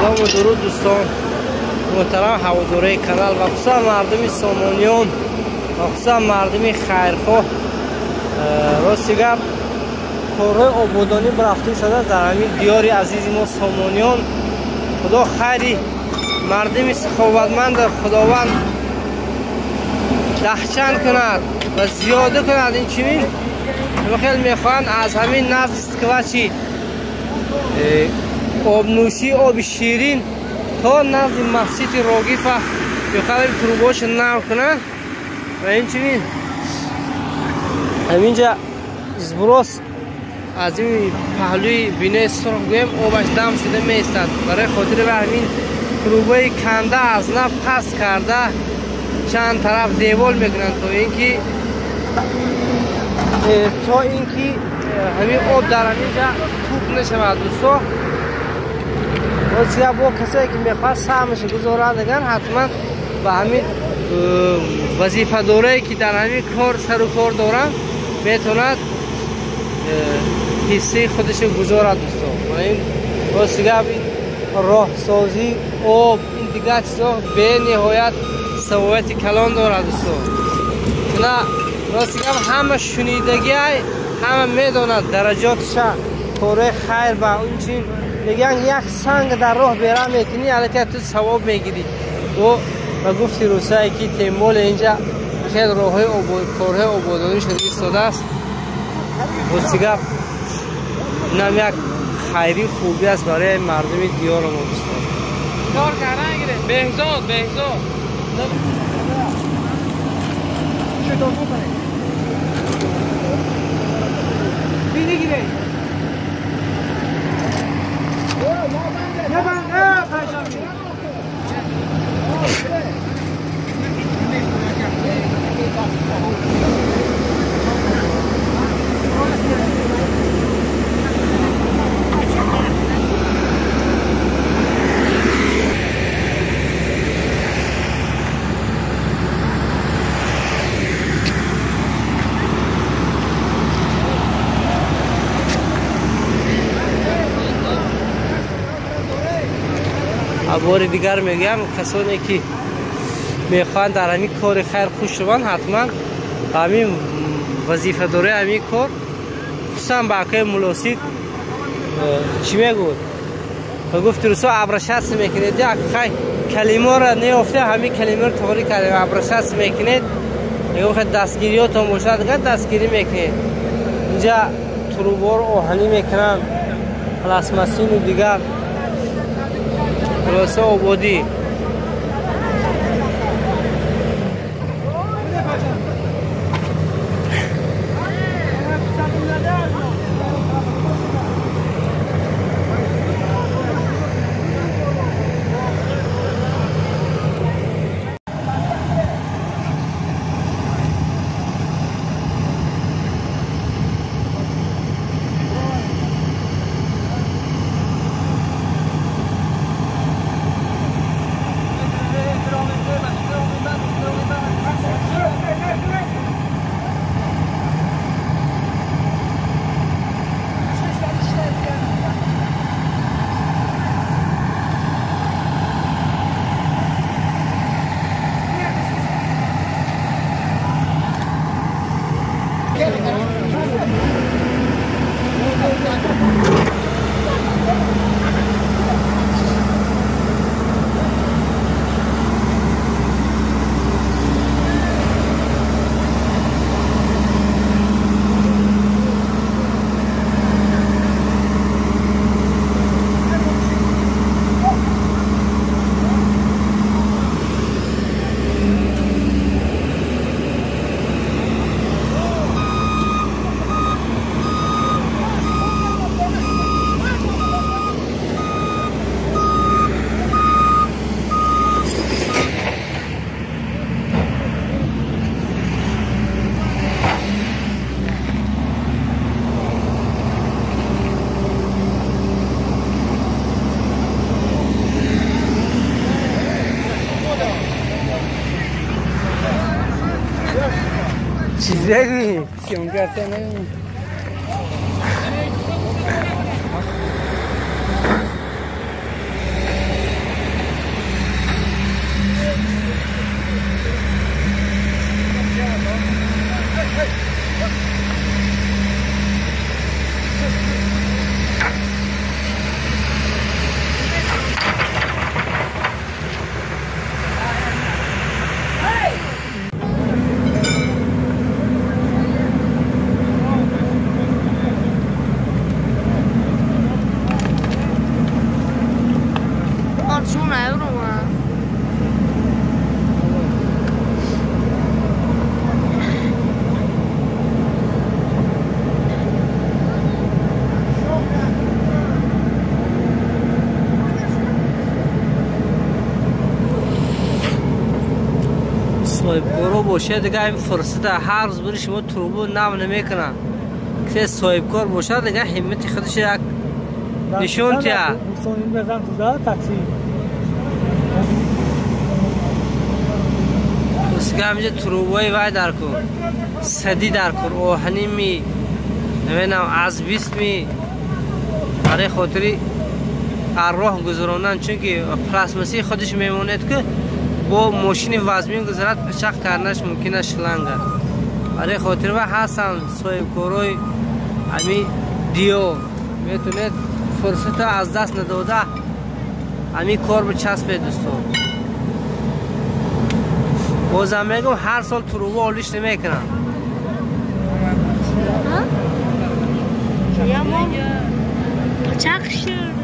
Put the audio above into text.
Салом ва дуруд дӯстон, муҳтарам ҳаводораи канал ва хусусан мардуми Сомониён ва хусусан мардуми хайрхоҳ. Рости гап, корҳои ободонӣ рафта истодааст дар ҳамин диёри азизи мо Сомониён. Худо хайри мардуми саховатманд Худованд даҳчанд кунад ва зиёда кунад. Инчунин хеле мехоҳанд аз ҳамин назди сквачи обнӯшӣ оби ширин то назди масҷиди Рогифа мехоҳанд трубошо нав кунанд ва инчунин ҳаминҷа сброс аз ин паҳлӯи бинои сурх гӯем обаш дам шуда меистад. Барои хотири ва ҳамин трубаи канда аз нав паст карда чанд тараф девол мекунанд то ин ки ҳамин об дар ҳаминҷа туп нашавад. Дӯсто, ростига бо касое ки мехоҳад саҳмашо гузорад, агар ҳатман ба ҳамин вазифадорае ки дар ҳамин кор сару кор доранд метавонад ҳиссаи худашо гузорад. Дӯсто, ростига ин роҳсозӣ, об, ин дигар чизо бениҳоят савояти калон дорад. Дӯсто, на ростига ҳама шунидагиай, ҳама медонад дараҷотша кораи хайр ба инчин мегӯянд як санг дар роҳ бера мекунӣ, аллакай ту савоб мегирӣ. Ба гуфти русае ки темболе инҷа хеле роҳҳои корҳои ободонӣ шуда истодааст. Ростига инам як хайри хубӣ аст барои мардуми диёри мо. Дӯстон, кор кардан гиред. Беҳзод, Беҳзод. Бори дигар мегӯям, касоне ки мехоҳанд дар ҳамин кори хайр хуш шаванд, ҳатман ба ҳамин вазифадораи ҳамин кор, хусусан ба акои мулосид чӣ мегӯд, ба гуфти русо обращаться мекунед. Як хай калимаро неёфта ҳамин калимаро тоғрӣ кардем, обращаться мекунед. Мегӯ дастгириётон бошад, дигар дастгирӣ мекунед. Инҷа труборо оҳанӣ мекунанд, пластмассину дигар. خلاصه آبادی. Чизе съемка не. Соҳибкоро бошад, дига ин фурсата ҳар рӯз бири шумо трубу нав намекунад. Кисе соҳибкор бошад, дига ҳиммати худаш як нишон тия. Дига ҳаминҷа трубои вай дар кор, садӣ дар кор, оҳанӣ ми, намедонам, азбист ми, барои хотири аз роҳ гузарондан, чунки пластмассии худаш мемонад, ки бо мошини вазмин гузарад, пичақ карданаш мумкин аст шланга. Барои хотир ва ҳастанд соҳибкорои ҳами диё, метавонед фурсата аз даст надода ҳами кор бичаспед дӯстон. Бозам мегӯм, ҳар сол труба олиш намекунам. Пичақ шуд.